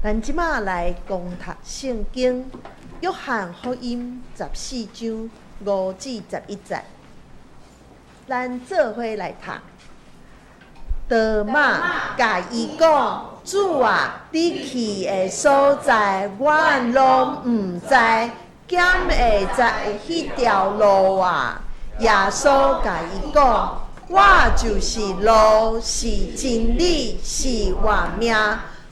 咱這馬來共讀聖經，約翰福音14章5至11節。咱做伙來讀。多馬共伊講：主啊，你去的所在，阮攏毋知，敢會知彼條路啊？耶穌共伊講：我就是路，是真理，是活命。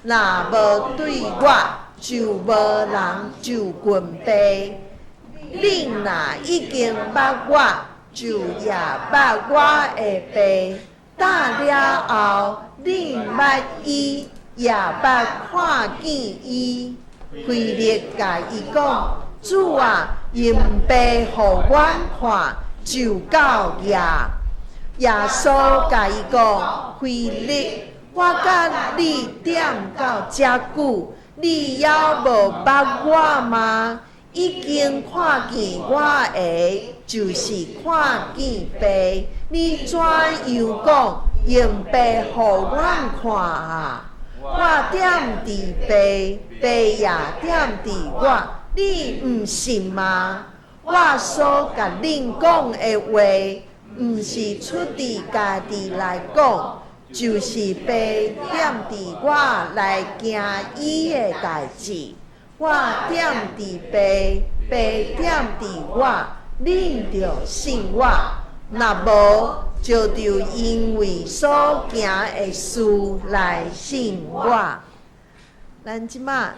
若無對我，就無人就近父。恁若已經捌我，就也捌我的父。打了後，恁捌伊，也捌看見伊。腓力共伊講：主啊，用父予阮看，就夠矣。耶穌共伊講：腓力，我佮你踮到遮久，你猶無捌我嗎？已經看見我的，就是看見父。你怎樣講用父予阮看啊？我踮佇父，父也踮佇我，你毋信嗎？我所共恁講的話，毋是出佇家己來講，就是父踮佇我內行伊的代誌。我踮佇父，父踮佇我，恁著信我。若無，就著因為所行的事來信我。咱這馬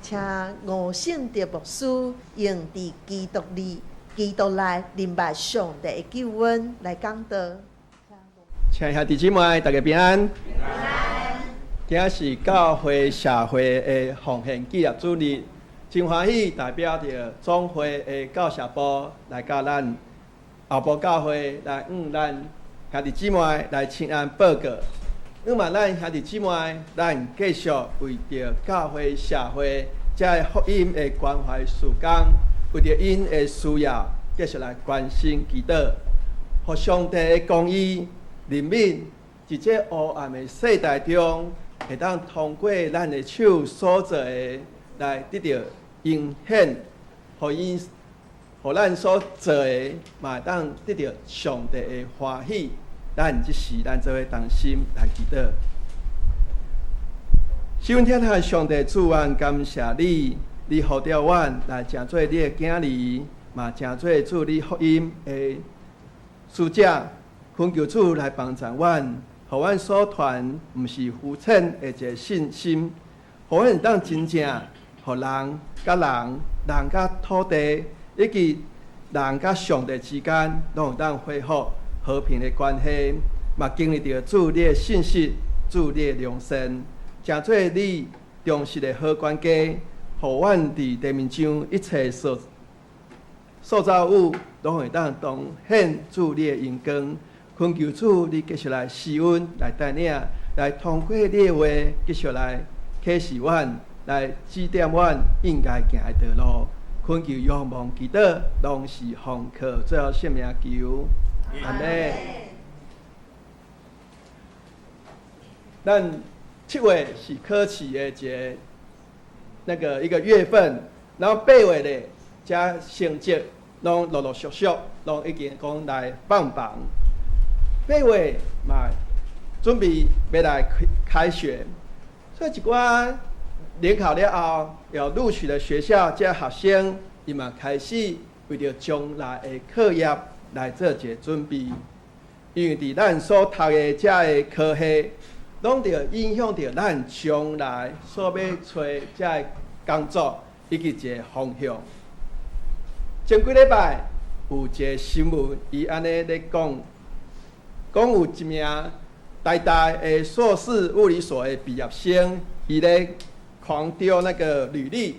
請吳聖德牧師用佇基督裡、基督內認捌上帝的救恩來講道。親愛兄弟姊妹，大家平安。今仔是教會社會的奉獻紀念主日，真歡喜代表著總會的教社部來佮咱後埔教會來向咱兄弟姊妹來請安報告。向望咱兄弟姊妹，咱繼續為著教會社會這个福音的關懷事工，為著𪜶的需要，繼續來關心祈禱，予上帝的公義、憐憫，佇這黑暗的世代中，會當通過咱的手所做的來得著彰顯，予𪜶，予咱所做的嘛會當得著上帝的歡喜。咱這時，咱做伙同心來祈禱。賜阮疼疼上帝主，阮感謝你，你呼召阮來成做你的囝兒，嘛成做主你福音的使者，懇求主來幫助阮，予阮所傳毋是膚淺的一个信心，予阮會當真正予人佮人、人佮土地，以及人佮上帝之間，攏會當恢復和平的關係，嘛經歷著主你的信實，主你的良善，成做你忠實的好管家，予阮佇地面上一切所塑造物，攏會當彰顯主你的榮光。懇求主，你繼續來施恩，來帶領，來通過你的話，繼續來啟示阮，來指點阮應該行的道路。懇求仰望祈禱，攏是奉靠主聖名求。阿們。咱7月是考試的一个那个一个月份，然後8月咧，這成績攏陸陸續續攏已經講來放榜。八月嘛，準備欲來開開學，所以一寡聯考了後，有錄取的學校，這學生伊嘛開始為著將來的課業來做一個準備。因為佇咱所讀的這个科系，攏著影響著咱將來所欲揣這个工作以及一个方向。前幾禮拜有一个新聞，伊按呢咧講。講有一名台大的碩士物理所的畢業生，伊咧狂丟那個履歷，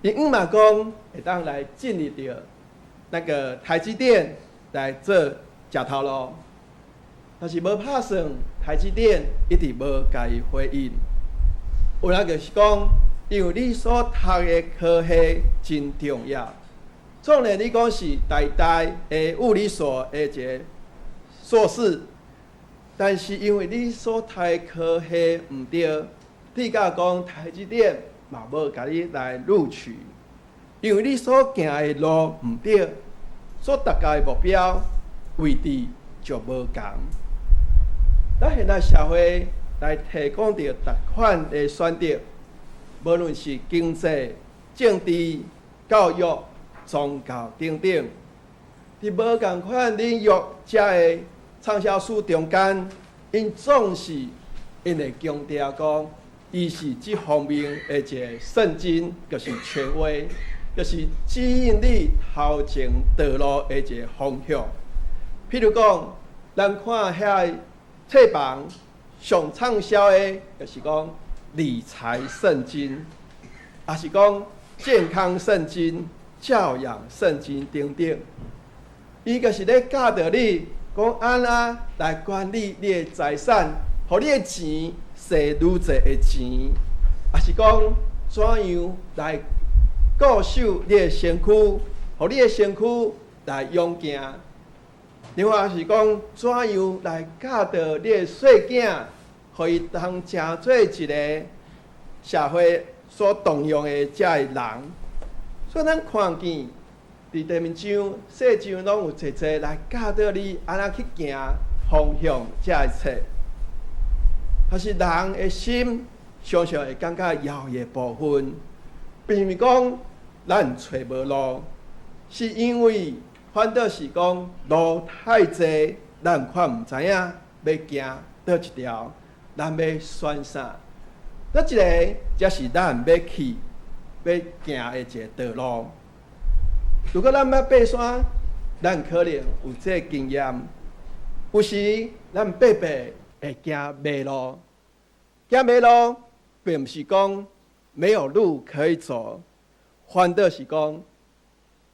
伊向望講會當來進入著那個台積電來做食頭路，但是無拍算，台積電一直無共伊回應。有人就是講，因為你所讀的科系真重要，縱然你講是台大的物理所的一個碩士，但是因為你所讀的科系毋對，鐵甲講台積電嘛無共你來錄取，因為你所行的路毋對，所達到的目標位置就無仝。咱現代社會來提供著逐款的選擇，無論是經濟、政治、教育、宗教等等，佇無仝款領域遮的暢銷書中間，𪜶總是𪜶會強調講，伊是這方面的一个聖經，就是權威，就是指引你頭前道路的一个方向。譬如講，咱看遐个冊房上暢銷的，就是講理財聖經，抑是講健康聖經、教養聖經等等。伊就是咧教導你講按怎來管理你的財產，予你的錢生愈濟的錢，抑是講怎樣來固守你的身軀，予你的身軀來勇健。另外是講怎樣來教導你的細囝，予伊通成做一个社會所動用的遮个人。所以咱看見佇地面上、世上攏有濟濟來教導你按怎去行方向遮个冊。但是人的心常常會感覺猶豫的部分，並毋是講咱揣無路，是因為反倒是講路太濟，咱看毋知影欲行佗一條，咱欲選啥？佗一个才是咱欲去、欲行的一个道路。如果咱捌爬山，咱可能有這个經驗。有時咱爬爬會驚迷路，驚迷路，並毋是講沒有路可以走，反倒是講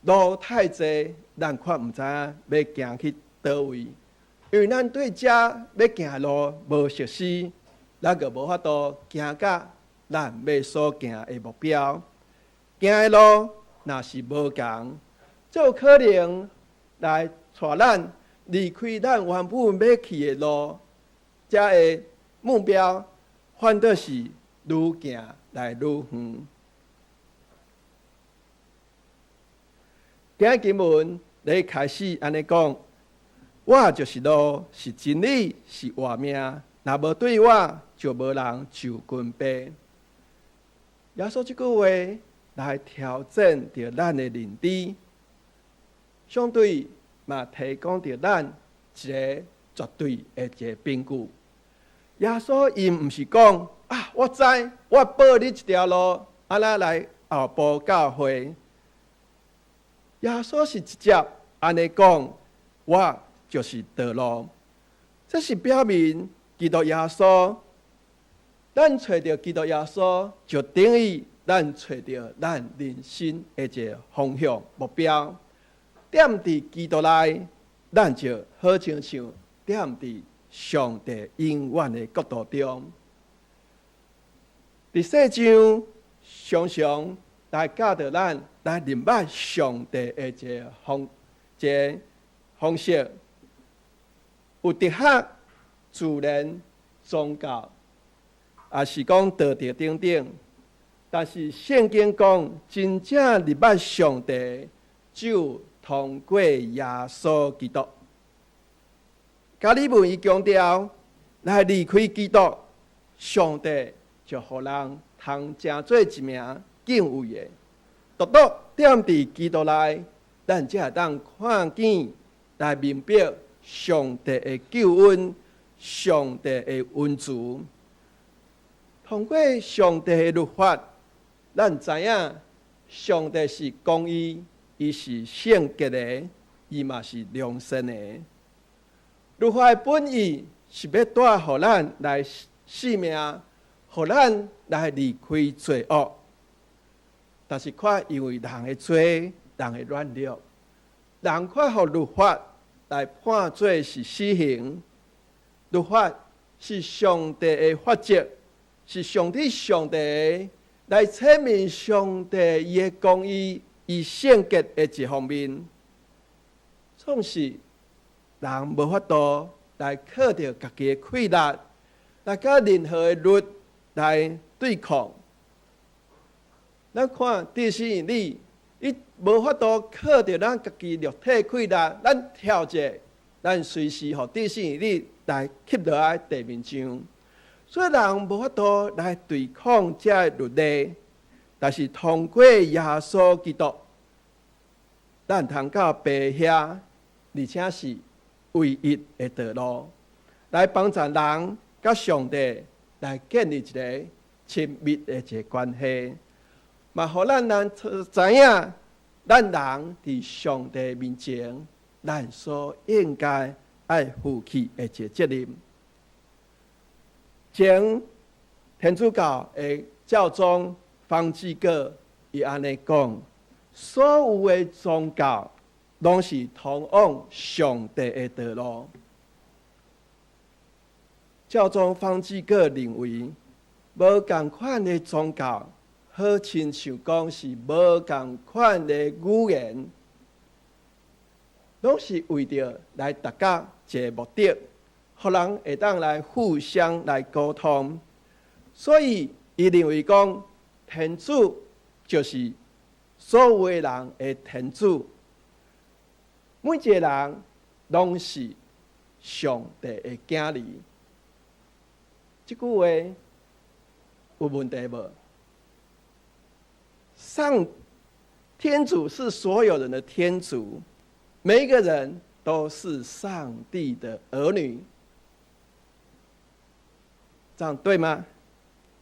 路太濟，咱看毋知影欲行去佗位，因為咱對遮欲行的路無熟悉，咱就無法度行到咱欲所行的目標。行的路若是無仝，就有可能來帶咱離開咱原本欲去的路，遮的目標，反倒是愈行來愈遠。今日經文咧開始按呢講，我就是路，是真理，是活命。若無對我，就無人就近父。耶穌這句話來挑戰著咱的認知，相對嘛提供著咱一个絕對的一个憑據。耶穌伊毋是講啊，我知，我報你一條路，按怎來後埔教會。耶穌是直接按呢講，我就是道路。這是表明基督耶穌，咱揣著基督耶穌，就等於咱揣著咱人生的一个方向目標。踮佇基督內，咱就好親像踮佇上帝永遠的國度中。佇世上常常來教導咱來認捌上帝的一个方式，有哲學、自然、宗教，抑是講道德等等。但是聖經講，真正認捌上帝，只有通過耶穌基督。加爾文伊強調，來離開基督，上帝就予人通成做一名敬畏的。獨獨踮佇基督內，咱才會當看見來明白上帝的救恩、上帝的恩慈。通過上帝的律法，咱知影上帝是公義，伊是聖潔的，伊嘛是良善的。律法的本意是欲帶予咱來性命，予咱來離開罪惡。但是，卻因為人的罪、人的軟弱，人卻予律法來判做是死刑。律法是上帝的法則，是上帝上帝來顯明上帝伊的公義、伊聖潔的一方面。總是人無法度來靠著家己的氣力，來佮任何的律來對抗。咱看地心引力，伊無法度靠著咱家己肉體氣力，咱跳者，咱隨時予地心引力來吸落來地面上。所以人無法度來對抗這個律例，但是通過耶穌基督，咱通到父遐，而且是唯一的道路，來幫助人佮上帝來建立一個親密的一個關係，嘛，予咱人知影，咱人佇上帝面前，咱所應該愛負起的一個責任。前天主教的教宗方濟各伊按呢講：所有的宗教攏是通往上帝的道路。教宗方濟各認為，無仝款的宗教，好親像講是無仝款的語言，攏是為著來達到一個目的，予人會當來互相來溝通。所以，伊認為講，天主就是所有的人的天主，每一個人攏是上帝的囝兒。這句話有問題無？上天主是所有人的天主，每一個人都是上帝的兒女，這樣對嗎？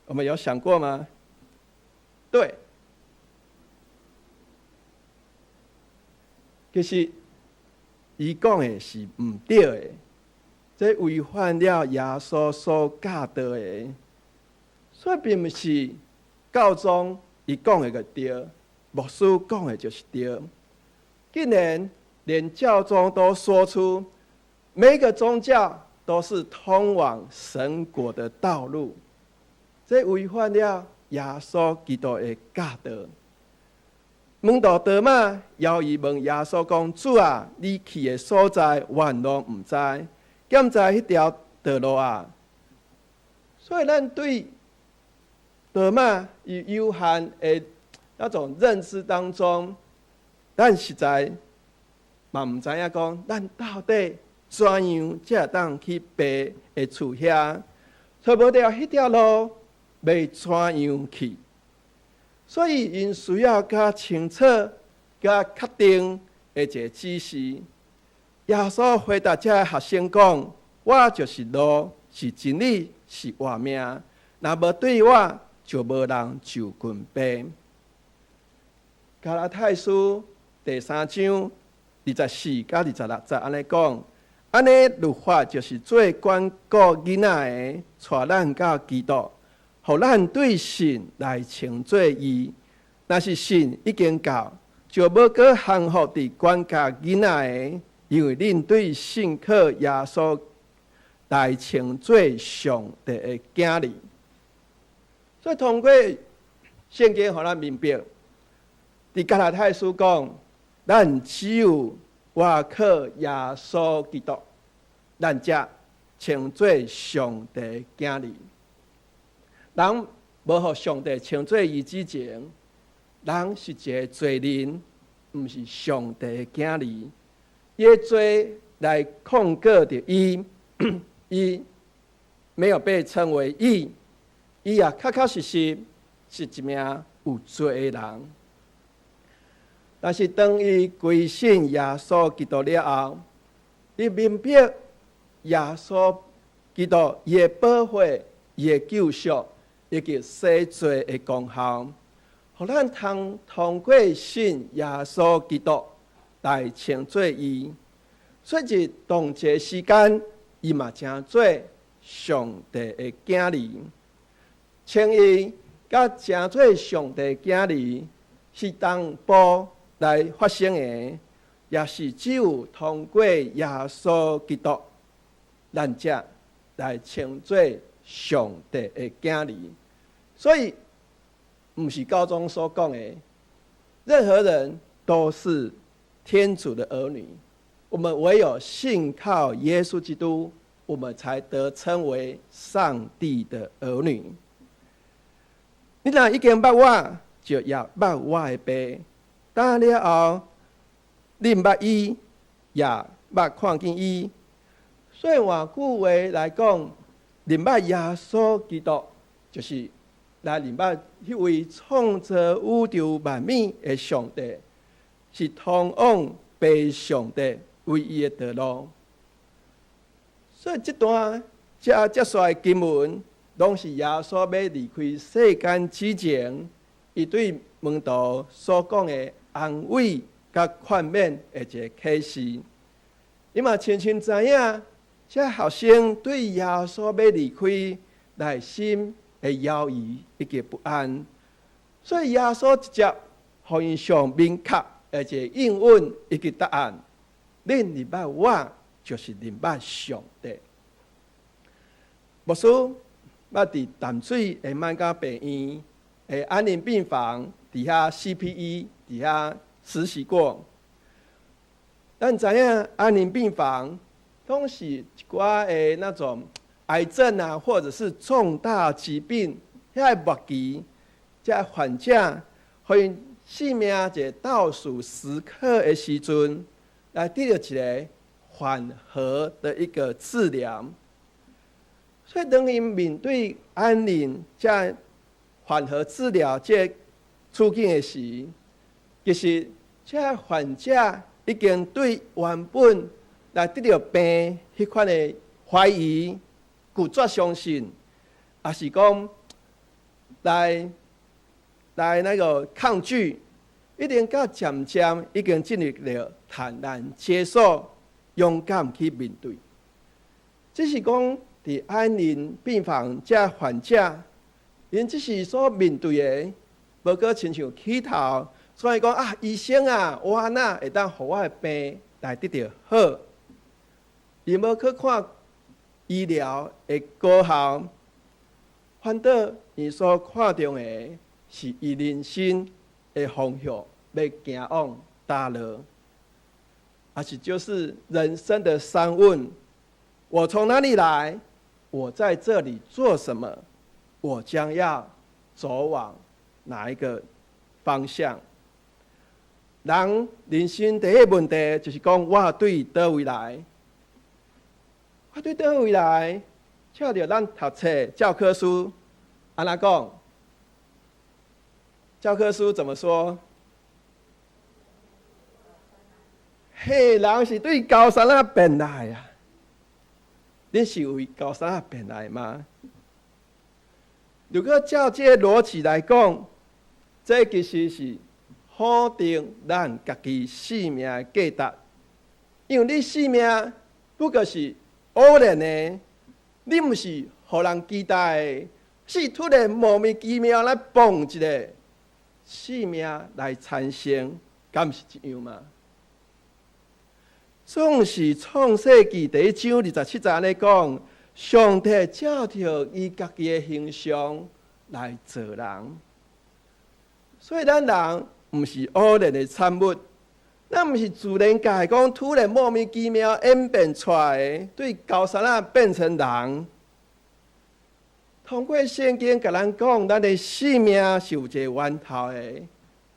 我們有想過嗎？對，其實伊講的是毋對的，這違反了耶穌所教導的，所以並毋是教宗伊講的就對，牧師講的就是對。竟然連教宗都說出，每一個宗教都是通往神國的道路，這違反了耶穌基督的教導。門徒多馬猶豫問耶穌講：主啊，你去的所在，阮攏毋知，敢知彼條道路啊？所以咱對多馬伊有限的那種認知當中，咱實在嘛毋知影講，咱到底怎樣才會當去父的厝遐？揣無著彼條路，欲怎樣去？所以，𪜶需要較清楚、較確定的一個指示。耶穌回答這个學生講：我就是路，是真理，是活命。若無對我，就無人就近父。加拉太書第三章二十四佮二十六節按呢講：按呢律法就是做管顧囡仔的，帶咱到基督，予咱對神來稱做義。若是信已經到，就無閣降服佇管教囡仔的，因為恁對信靠耶穌來稱做上帝的囝兒。所以通過聖經，予咱明白，佇加拉太書講，咱只有倚靠耶穌基督，咱才稱做上帝的囝兒。人無予上帝稱做義之前，人是一个罪人，毋是上帝的囝兒。伊的罪來控告著伊，伊沒有被稱為義，伊也確確實實是一名有罪的人。但是當伊歸信耶穌基督了後，伊明白耶穌基督伊的寶血、伊的救贖以及洗罪的功效，予咱通通過信耶穌基督來稱做義。所以佇同一個時間，伊嘛成做上帝的囝兒。稱義佮成做上帝囝兒是同步來發生的，也是只有通過耶穌基督，咱才來稱做上帝的囝兒。所以，毋是教宗所講的，任何人都是天主的兒女。我們唯有信靠耶穌基督，我們才得稱為上帝的兒女。你若已經捌我，就也捌我的爸。打了後，恁捌伊，也捌看見伊。所以換句話來講，認捌耶穌基督，就是來認捌彼位創造宇宙萬物的上帝，是通往父上帝唯一的道路。所以這段這接續的經文，攏是耶穌欲離開世間之前，伊對門徒所講的安慰佮勸勉的一个啟示。伊嘛親像知影，這學生對耶穌欲離開，內心的猶豫以及不安，所以耶穌直接予𪜶上明確的一个應允以及答案：恁認捌我，就是認捌上帝。牧師捌佇淡水的萬家病院的安寧病房，佇遐 CPE 佇遐實習過。咱知影安寧病房攏是一寡的那種癌症啊，或者是重大疾病，遐個末期，這患者，予𪜶性命一个倒數時刻的時陣，來得到一个緩和的一個治療。所以當𪜶面對安寧這緩和治療這處境的時，其實這患者已經對原本來得著病彼款的懷疑、拒絕相信，抑是講來那個抗拒，已經到漸漸已經進入了坦然接受、勇敢去面對。只是講，佇安寧病房這患者，𪜶這時所面對的，無閣親像起頭，所以講啊，醫生啊，我按怎會當予我的病來得著好？伊無去看醫療的果效，反倒伊所看重的是伊人生的方向，欲行往佗落，抑是就是人生的三問：我從哪裡來？我在這裡做什麼？我將要走往哪一個方向？人人生第一個問題就是講，我對佗位來？我對佗位來？照著咱讀冊教科書，按怎講？教科書怎麼說？嘿，人是對高山仔變來啊！你是為高山仔變來嗎？如果照這个邏輯來講，這其實是否定咱家己生命的價值，因為你生命不過是偶然的，你毋是予人期待的，是突然莫名其妙來蹦一个生命來產生，敢毋是這樣嗎？總是創世記第一章27節按呢講，上帝照著伊家己的形象來造人，所以咱人毋是偶然的產物，咱毋是自然界講突然莫名其妙演變出來的，對高山仔變成人。通過聖經共咱講，咱的生命是有一個源頭的，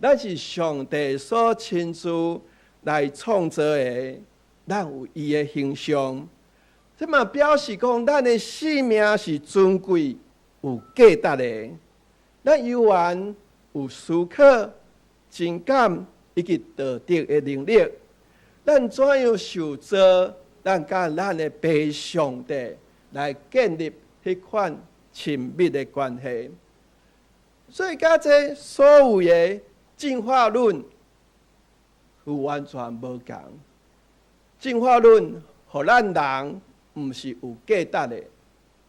咱是上帝所親自來創造的。咱有伊的形象，這嘛表示講，咱的生命是尊貴、有價值的。咱猶原有思考、情感以及道德的能力。咱怎樣受造？咱佮咱的父上帝來建立彼款親密的關係。所以，佮這所謂的進化論有完全無仝。進化論，予咱人毋是有價值的，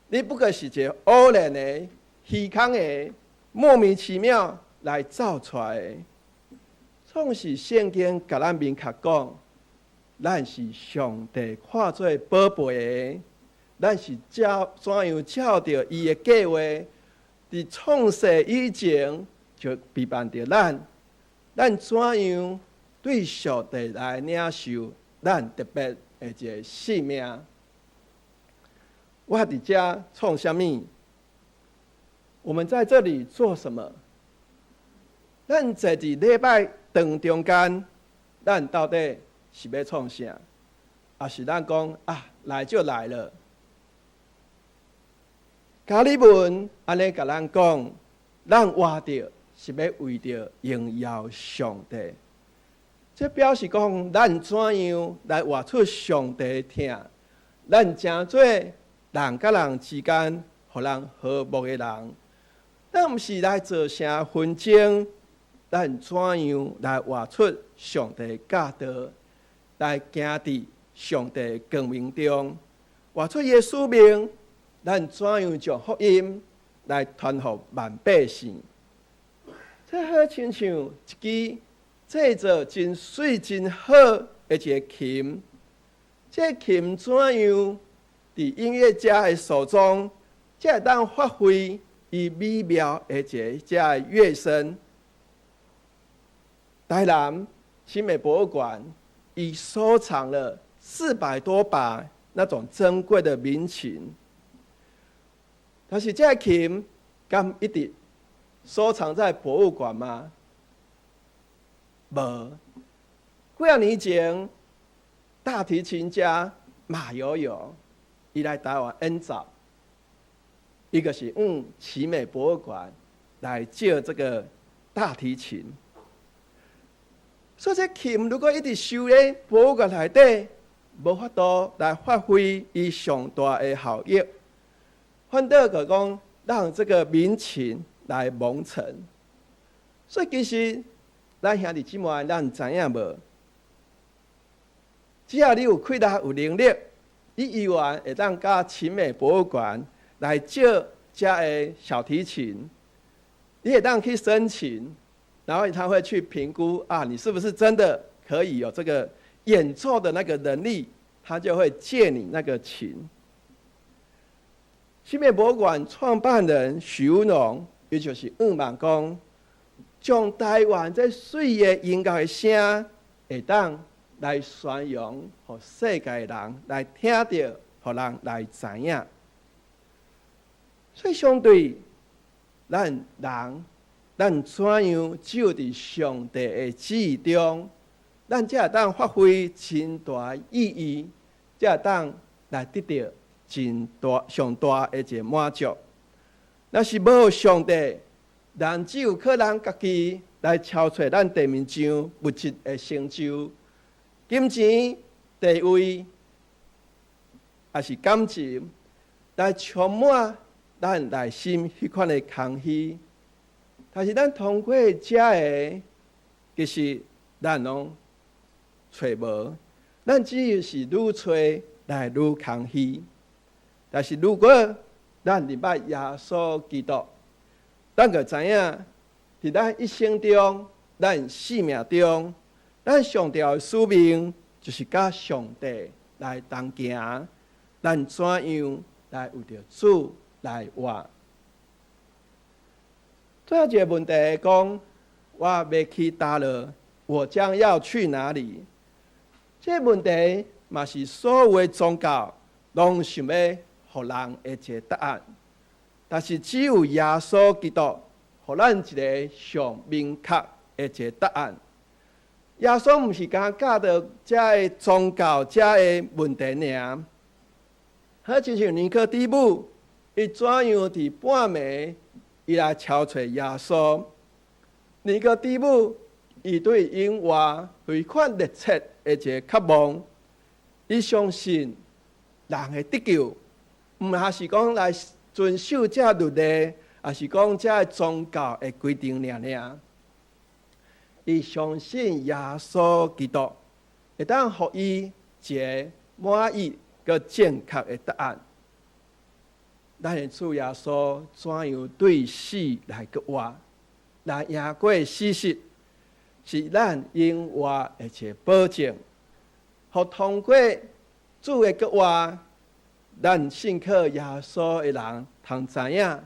你不過是一个偶然的、虛空的、莫名其妙來造出來的。創世聖經共咱明確講，咱是上帝看做寶貝的，咱是照怎樣照著伊的計劃，佇創世以前就備辦著咱，咱怎樣對上帝來領受咱特別的一个生命？我佇遮創啥物？我們在這裡做什麼？咱坐佇禮拜堂中間，咱到底是欲創啥？抑是咱講啊，來就來了。加爾文按呢共咱講，咱活著是欲為著榮耀上帝。這表示講，咱怎樣來活出上帝的疼，咱成做人佮人之間，予人和睦的人。咱毋是來造成紛爭，咱怎樣來活出上帝教導，來行佇上帝光明中，活出伊的使命。咱怎樣將福音來傳予萬百姓？這好親像一支製作真媠真好的一个琴。這琴怎樣佇音樂家的手中，才會當發揮伊美妙的一个這樂聲？台南奇美博物館已收藏了400多把那種珍貴的民琴。但是這琴敢一直收藏在博物館嗎？無。幾仔年前，大提琴家馬友友，伊來台灣演奏，伊就是向奇美博物館來借這個大提琴。所以這琴如果一直收咧博物館內底，無法度來發揮伊上大的效益。反倒就講，讓這個民琴來蒙塵。所以其實，咱兄弟姊妹，咱知影無？只要你有氣力、有能力，你依然會當佮奇美博物館來借遮个小提琴，你會當去申請，然後他會去評估啊，你是不是真的可以有這個演奏的那個能力，他就會借你那個琴。奇美博物館創辦人許文龍，伊就是向望講，將台灣這媠的音樂的聲，會當來宣揚，予世界人來聽著，予人來知影。所以相對咱人，咱怎樣只有佇上帝的旨意中，咱才會當發揮真大意義，才會當來得著真大上大的一个滿足。若是無上帝，人只有靠咱家己來敲揣咱地面上物質的成就、金錢、地位，抑是感情，來充滿咱內心彼款的空虛。但是咱通過這个，其實咱攏揣無，咱只有是愈揣來愈空虛。但是如果咱認捌耶穌基督，咱就知影，佇咱一生中、咱生命中，咱上重要的使命就是佮上帝來同行。咱怎樣來為著主來活？最後一个問題講，我欲去佗落，我將要去哪裡？這個問題嘛是所有的宗教攏想欲予人的一个答案，但是只有耶穌基督，予咱一个上明確的一个答案。耶穌毋是干焦教導這个宗教這个問題爾，好親像尼哥底母，伊怎樣佇半暝，伊來敲揣耶穌。尼哥底母，伊對永活非款熱切的一个渴望，伊相信人的得救，毋還是講來遵守這律例，抑是講這个宗教的規定爾爾。伊相信耶穌基督會當予伊一个滿意閣正確的答案。咱的主耶穌怎樣對死來閣活，來贏過死實，是咱永活的一個保證。予通過主的復活，咱信靠耶穌的人通知影，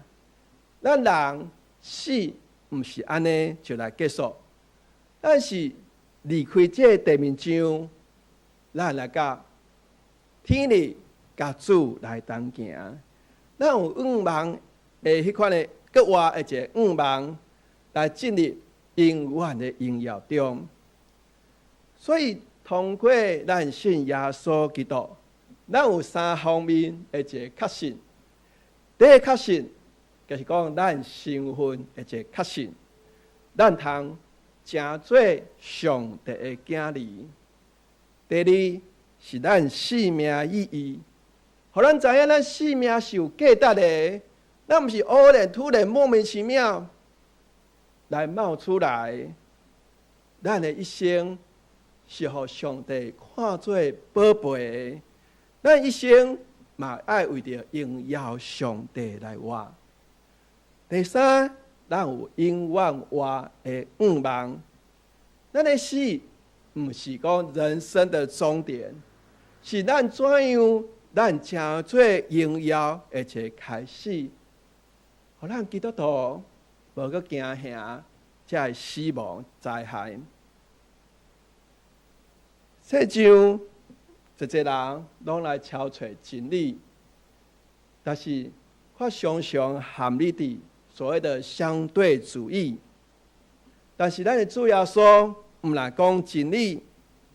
咱人死毋是按呢就來結束，咱是離開這個地面上，咱來到天裡佮主來同行。咱有向望的彼款的閣活的一个願望，來進入永遠的榮耀中。所以，通過咱信耶穌基督，咱有三方面的一個確信。第一個確信，就是講咱身份的一個確信，咱通成做上帝的囝兒。第二是咱生命意義，予咱知影咱生命是有價值的，咱毋是偶然、突然、莫名其妙來冒出來。咱的一生是予上帝看做寶貝的，咱一生嘛愛為著榮耀上帝來活。第三，咱有永遠活的願望。咱的死毋是講人生的終點，是咱怎樣咱成做榮耀的一個開始。予咱基督徒無閣驚嚇這个死亡災害。世上濟濟人攏來敲揣真理，但是卻常常陷入佇所謂的相對主義。但是咱的主耶穌毋但講真理，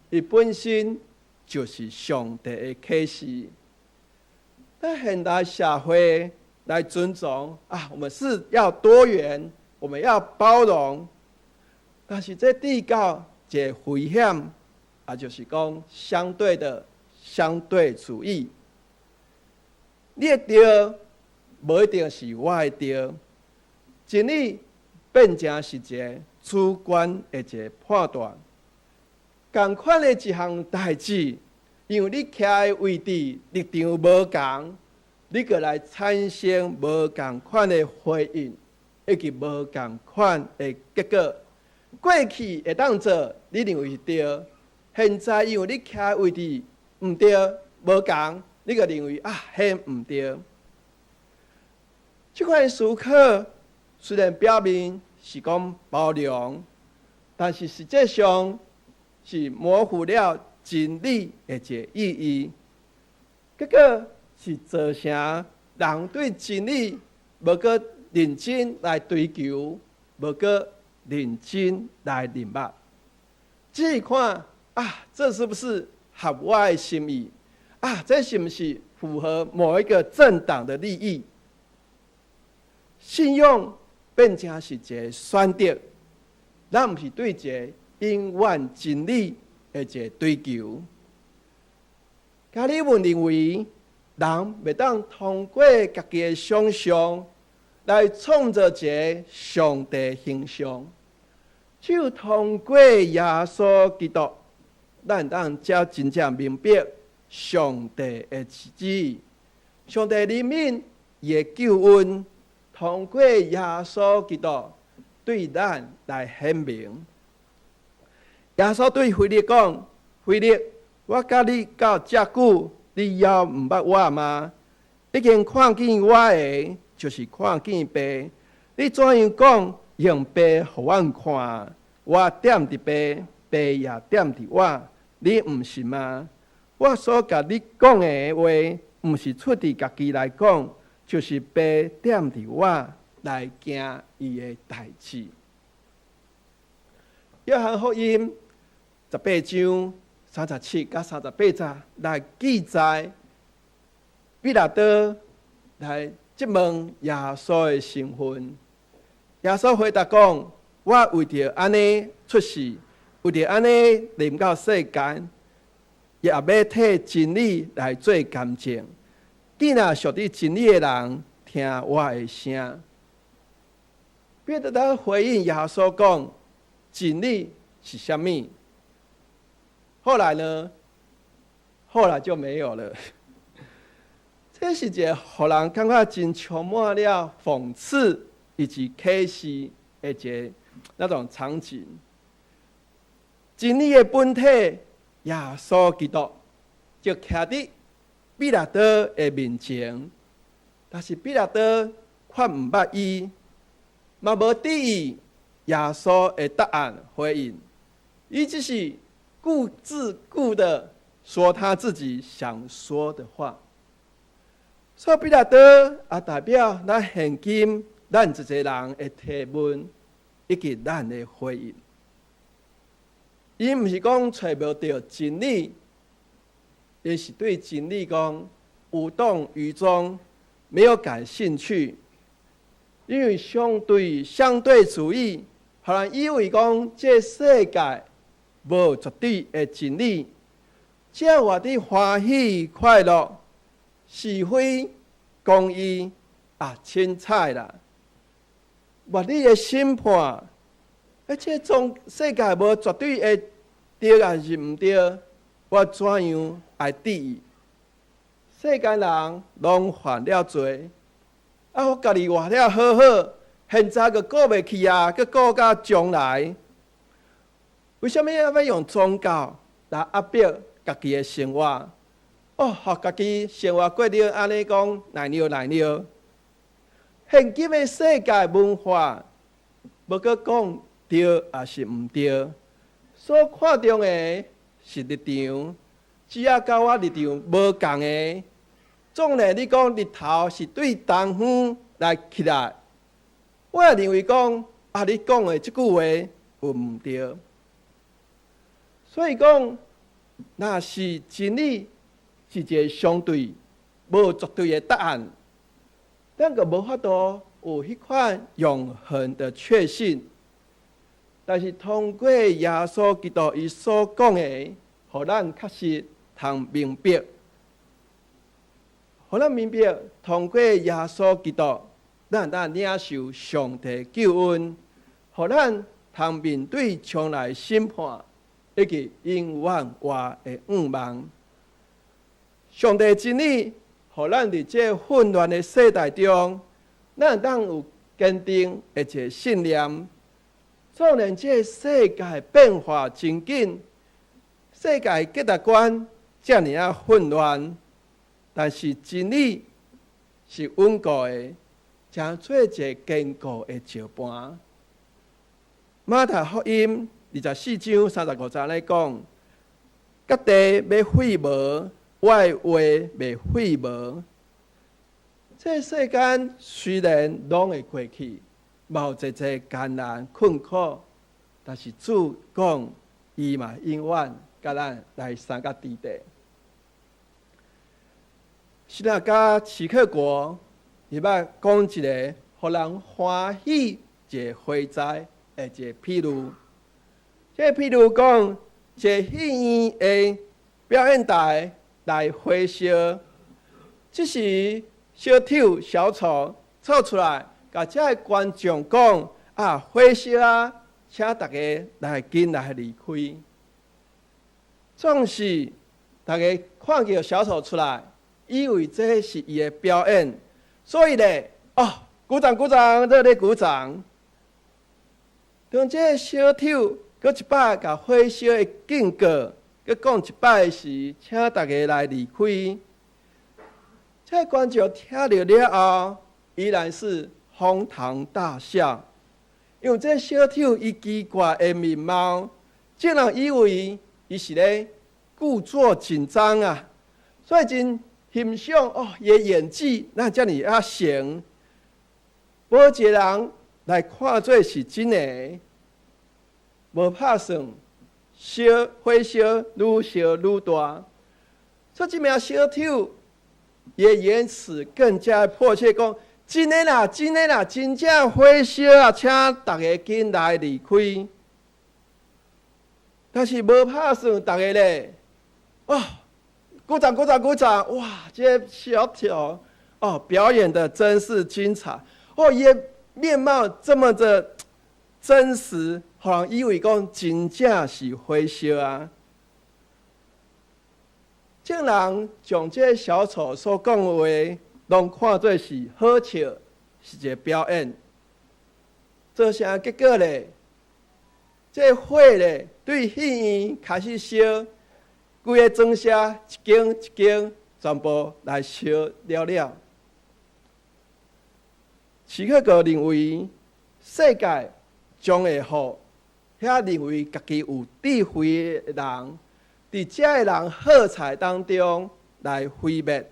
伊本身就是上帝的啟示。咱現代社會來尊重啊，我們是要多元，我們要包容，但是這帶到一個危險，啊，就是講相對的相對主義。你的對，無一定是我的對，真理變成是一個主觀的一個判斷。仝款的一項代誌，因為你徛的位置立場無仝，你閣來產生無仝款的回應，以及無仝款的結果。過去會當做你認為是對，現在因為你徛的位置毋對，無仝，你閣認為啊，彼毋對。這款思考雖然表面是講包容，但是實際上是模糊了真理的一個意義，結果是造成人對真理無閣認真來追求，無閣認真來認捌，只是看啊，這是不是合我的心意？啊，這是毋是符合某一個政黨的利益？信仰變成是一個選擇，咱毋是對一個永遠真理的一個追求。加爾文認為，人袂當通過家己的想象來創造一個上帝形象，只有通過耶穌基督，咱會當才真正明白上帝的旨意。上帝憐憫伊的救恩，通過耶穌基督對咱來顯明。耶穌對腓力講：腓力，我佮你到遮久，你猶毋捌我嗎？已經看見我的，就是看見父。你怎樣講用父予阮看？我踮佇父，父也踮佇我，你毋信嗎？我所共你講的話，毋是出佇家己來講，就是父踮佇我來行伊的代誌。約翰福音18章37佮38節來記載，彼拉多來質問耶穌的身份。耶穌回答講：我為著按呢出世，為著按呢臨到世間，也欲替真理來做見證。見若屬佇真理的人，聽我的聲。彼拉多回應耶穌講：真理是啥物？後來呢？後來就沒有了。這是一個予人感覺真充滿了諷刺以及可惜的一個那種場景。真理的本體耶穌基督就徛佇彼拉多的面前，但是彼拉多卻毋捌伊，嘛無注意耶穌的答案回應，伊只是顧自顧的說他自己想說的話。所以彼拉多也代表咱現今咱一個人的提問以及咱的回應。伊毋是講揣無著真理，伊是對真理講無動於衷，沒有感興趣。因為相對主義，予人以為講這世界無絕對的真理，只要活佇歡喜快樂、是非公義啊，凊彩啦。物理的審判，欸，這種世界無絕對的對還是毋對，我怎樣來質疑？世間人攏犯了罪，啊，我家己活了好好，現在閣過袂去啊，閣顧到將來。為啥物欲用宗教來壓迫家己的生活？哦，予家己生活過得按呢講來尿來尿。現今的世界文化，無閣講對抑是毋對，所看重的是立場，只要佮我立場無仝的，縱然你講日頭是對東方來起來，我也認為講啊，你講的這句話有毋對。所以講，若是真理是一個相對無絕對的答案，咱閣無法度有彼款永恆的確信。但是通過耶穌基督伊所講的，予咱確實通明白，予咱明白，通過耶穌基督，咱會當領受上帝救恩，予咱通面對將來審判以及永遠活的願望。上帝真理，予咱佇這混亂的世代中，咱會當有堅定的一个信念。縱然這个世界變化真緊，世界價值觀遮爾仔混亂，但是真理是穩固的，成做一个堅固的石盤。馬太福音24章35節咧講：甲地欲廢無，我的話袂廢無。這世間雖然攏會過去，嘛有濟濟艱難困苦，但是主講，伊嘛永遠佮咱來相佮佇地。是啦，佮齊克果伊捌講一个予人歡喜一個火災的一个譬喻。這個譬喻講，一个戲院的表演台來火燒，這時小丑小丑走出來，共遮个觀眾講：啊，火燒啊，請大家來緊來離開。總是大家看著小丑出來，以為這是伊的表演，所以咧，哦，鼓掌鼓掌，熱烈鼓掌。當這个小丑閣一擺共火燒的警告，閣講一擺時，請大家來離開。這個觀眾聽著了後，依然是哄堂大笑，因為這小丑伊奇怪的面貌，眾人以為伊是咧故作緊張啊，所以真欣賞哦，伊的演技哪遮爾仔成，無一个人來看做是真的，無拍算燒火燒愈燒愈大，所以這名小丑伊的言辭更加迫切，講真的啦，真的啦，真正火燒啊，請大家緊來離開。但是無拍算，大家咧，哦，鼓掌鼓掌鼓掌！哇，這個小丑哦，表演的真是精彩哦，伊的面貌這麼的真實，予人以為講真正是火燒啊。眾人將這個小丑所講的話，攏看做是好笑，是一個表演。造成結果咧，這個火咧對戲院開始燒，規个莊舍一間一間全部來燒了了。齊克果認為，世界將會予遐認為家己有智慧的人，佇遮个人喝彩當中來毀滅。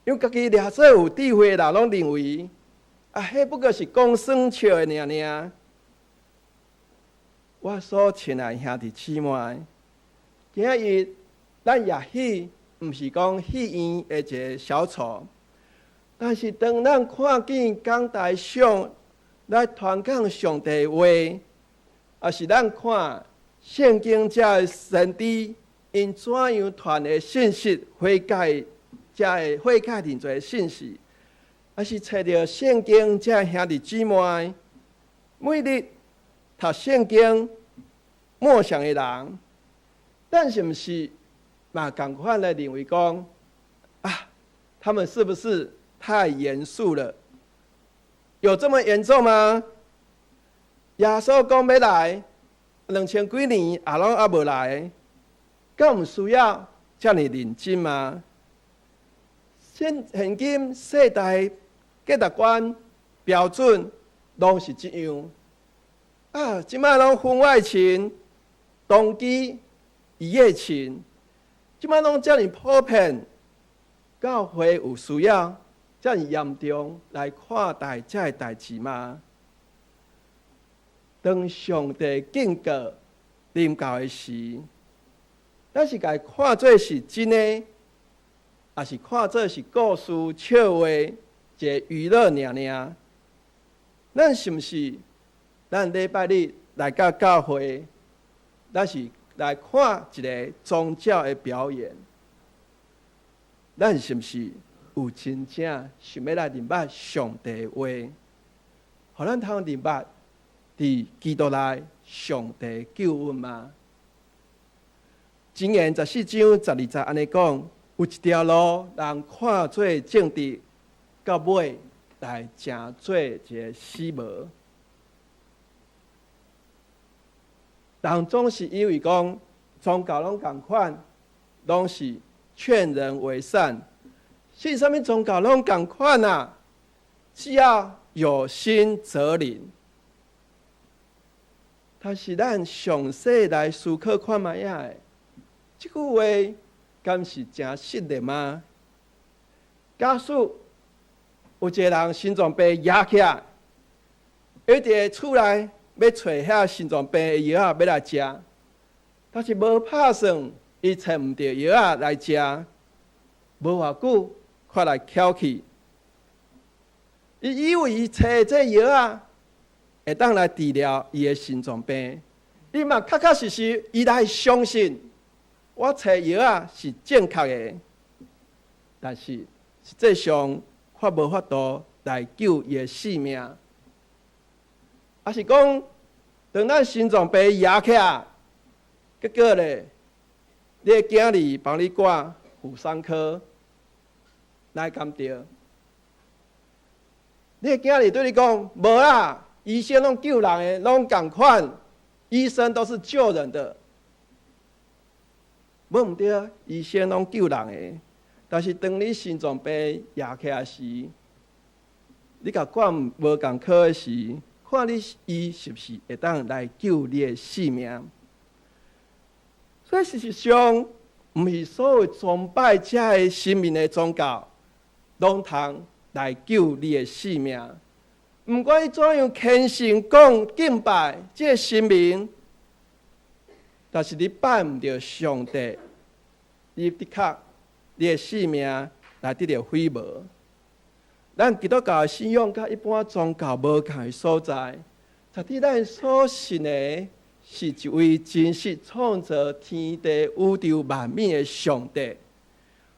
因為家己掠做有智慧的人，攏認為啊，彼不過是講耍笑的爾爾。我所親愛兄弟姊妹，今日咱也許毋是講戲院的一个小丑，但是當咱看見講台上來傳講上帝話，抑是咱看聖經這个先知𪜶怎樣傳的信息，悔改這个悔改認罪的信息，抑是揣著聖經這个兄弟姊妹，每日讀聖經默想的人，咱是毋是嘛仝款來認為講啊？他們是不是太嚴肅了？有這麼嚴重嗎？耶穌講欲來兩千幾年，也攏猶無來，敢毋需要遮爾認真嗎？現今世代價值觀標準攏是這樣啊！這擺攏婚外情、同居、一夜情，這擺攏遮爾普遍，教會有需要遮爾嚴重來看待這个代誌嗎？當上帝警告臨到的時，咱是共伊看做是真的，抑是看做是故事、笑話、一个娛樂爾爾？咱是毋是咱禮拜日來到教會，咱是來看一个宗教的表演？咱是毋是有真正想欲來認捌上帝話，予咱通認捌佇基督內上帝救恩嗎？箴言14章12節按呢講，有一條路，人看做正直，到尾來成做一个死無。人總是以為講宗教攏仝款，攏是勸人為善，信啥物宗教攏仝款啊！只要有心則靈。但是咱詳細來思考看覓仔，這句話敢是誠實的嗎？假使有一个人心臟病壓起來，伊佇厝內欲揣遐心臟病的藥仔欲來食，但是無拍算，伊揣毋著藥仔來食，無偌久，煞來翹去。伊以為伊揣這藥仔會當來治療伊的心臟病，伊嘛確確實實，伊來相信我揣藥仔是正確的，但是實際上卻無法度來救伊的性命。抑是講，當咱心臟病壓起來，結果咧，你的囝兒幫你掛婦產科，來敢對？你的囝兒對你講，無啦，醫生攏救人的，攏仝款，醫生都是救人的。無毋對，醫生攏救人的，但是當你心臟病壓起來時，你共掛無仝科的時，看你伊是毋是會當來救你的性命？所以事實上，毋是所有崇拜這个神明的宗教，攏通來救你的性命。毋管伊怎樣虔誠講敬拜這个神明，但是你拜毋著上帝，你的確你的性命來得著毀無。咱基督教的信仰佮一般宗教無仝的所在，在佇咱所信的是一位真實創造天地宇宙萬物的上帝。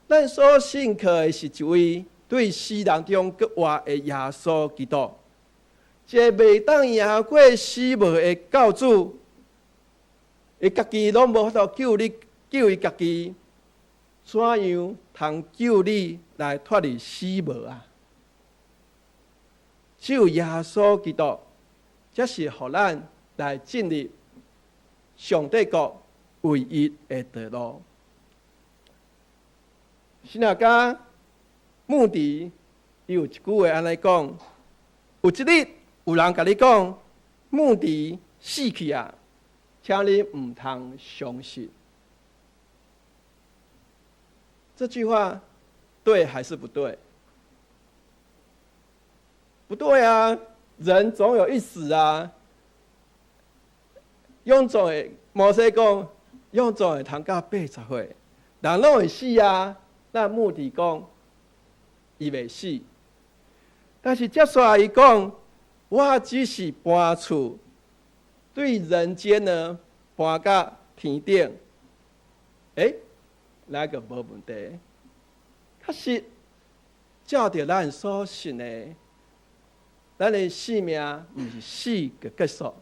咱所信靠的是一位對死人中閣活的耶穌基督，一个袂當贏過死亡的救主。伊家己攏無法度救你，救伊家己，怎樣通救你來脫離死亡啊？只有耶穌基督，才是予咱來進入上帝國唯一的道路。神學家穆迪伊有一句話按呢講：有一日有人共你講穆迪死去啊，請你毋通相信。這句話對還是不對？不對啊，人總有一死啊。勇壯的摩西講，勇壯會通到80歲，人攏會死啊。那目的講，伊袂死。但是接下來伊講，我只是搬厝，對人間呢搬到天頂。欸，那個無問題。確實，照著咱所信的，咱的生命毋是死就結束，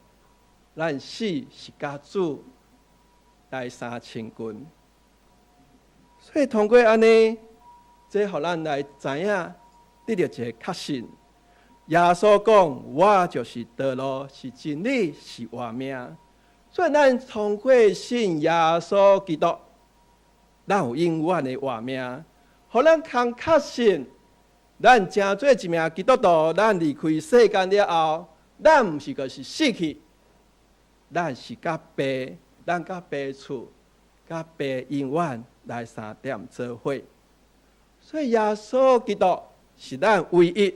咱死是佮主來相親近。所以通過按呢，這予咱來知影，得著一個確信。耶穌講：我就是道路，是真理，是活命。所以咱通過信耶穌基督，咱有永遠的活命。予咱通確信，咱成做一名基督徒，咱離開世間了後，咱毋是就是死去，咱是佮父，咱佮父厝，佮父永遠來相踮做伙。所以耶穌基督是咱唯一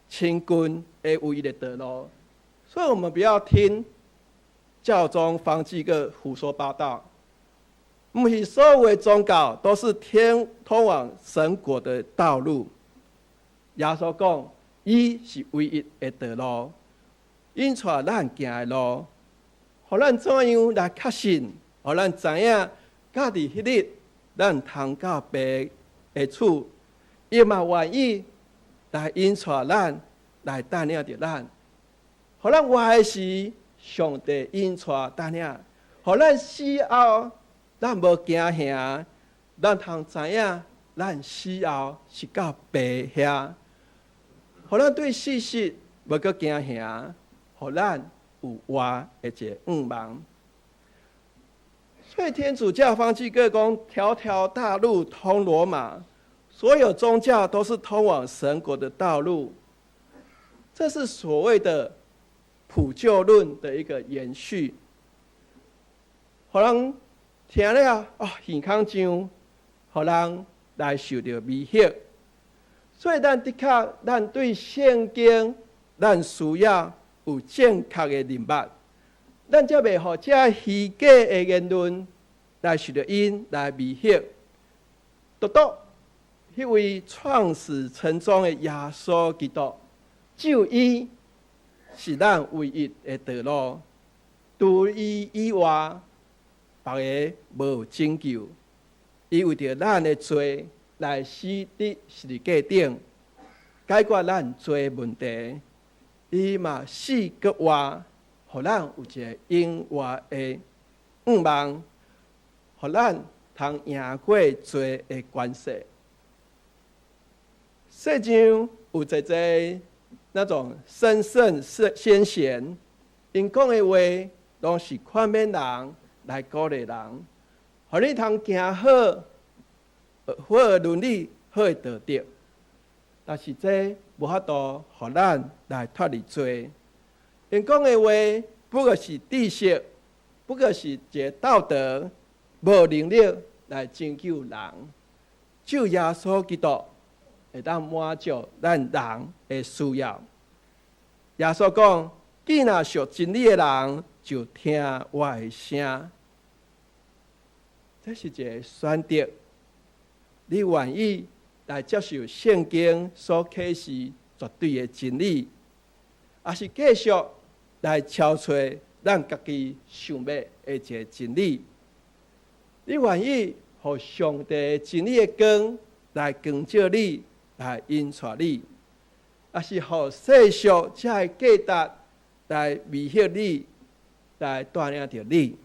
親近的唯一的道路。所以我們不要聽教宗方濟各胡說八道。毋是所有的宗教都是天通往神國的道路。耶穌講，伊是唯一的道路，引帶咱行的路，予咱怎樣來確信，予咱知影，到佇彼日，咱通到父的厝，伊嘛願意來引帶咱，來帶領著咱，予咱活的時，上帝引帶帶領，予咱死後，咱無驚嚇，咱通知影，咱死後是到父遐，予咱對事實無閣驚嚇，予咱有活的一个願望。所以天主教方濟各講，條條大路通羅馬，所有宗教都是通往神國的道路。這是所謂的普救論的一個延續。予人聽了哦，耳孔脹，予人來受著迷惑。所以咱的確，咱對聖經，咱需要有正確的認識，咱才袂予這虛假的言論來受著𪜶來迷惑。獨獨彼位創始成終的耶穌基督，只有伊是咱唯一的道路，除伊以外，別个無拯救。伊為著咱的罪來死佇十字架頂，解決咱罪問題。伊嘛死閣活，予咱有一个永活的願望，予咱通贏過罪的權勢。世上有濟濟那種神聖先賢，𪜶講的話攏是勸勉人來鼓勵人，予你通行好，好的倫理，好的道德。但是這無法度予咱來脫離罪。𪜶講的話不過是知識，不過是一个道德，無能力來拯救人。只有耶穌基督會當滿足咱人的需要。耶穌講：既若屬真理的人，就聽我的聲。這是一个選擇。你願意來接受聖經所啟示絕對的真理，抑是繼續來敲揣咱家己想欲的一个真理？你願意予上帝真理的光來光照你，來引帶你，抑是予世俗這个價值來迷惑你，來帶領著你？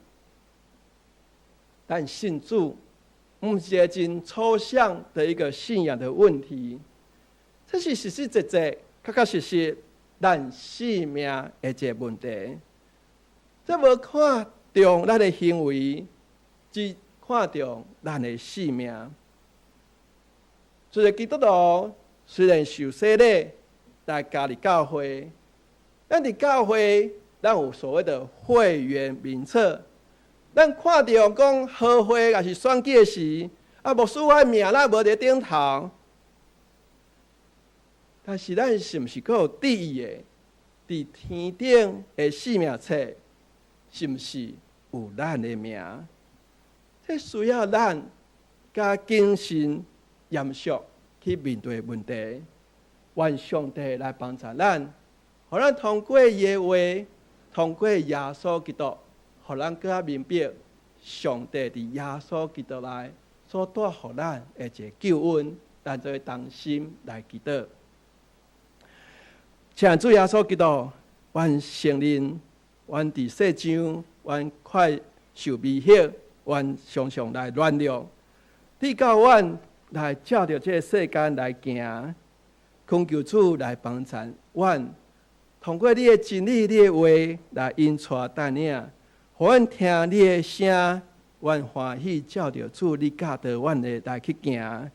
咱信主，毋是一个真抽象的一個信仰的問題，這是實實在在、確確實實咱生命的一個問題。這無看重咱的行為，只看重咱的生命。一個基督徒雖然受洗禮來加入教會，咱佇教會，咱有所謂的會員名冊。咱看著講合會抑是選舉的時，啊，牧師我的名哪無佇頂頭，但是咱是毋是閣有注意的？佇天頂的生命冊，是毋是有咱的名？這需要咱較謹慎嚴肅去面對問題。願上帝來幫助咱，予咱通過伊的話，通過耶穌基督，予咱閣較明白上帝佇耶穌基督內所帶予咱的一個救恩，咱做伙同心來祈禱。親愛主耶穌基督，阮承認，阮佇世上，阮快受迷惑，阮常常來軟弱。你教阮來照著這个世間來行，懇求主來幫助阮，通過你的真理、你的話來引帶帶領，予阮聽你的聲，阮歡喜照著主你教導阮的來去行，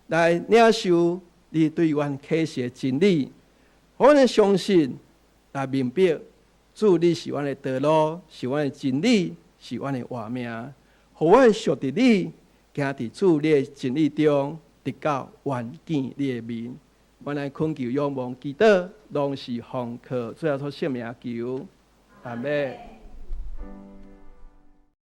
來領受你對阮啟示的真理。予阮相信，來明白，主你是阮的道路，是阮的真理，是阮的活命。予阮屬佇你，行佇主你的真理中，直到遠見你的面。阮來懇求仰望祈禱，攏是奉靠主耶穌聖名求，阿們。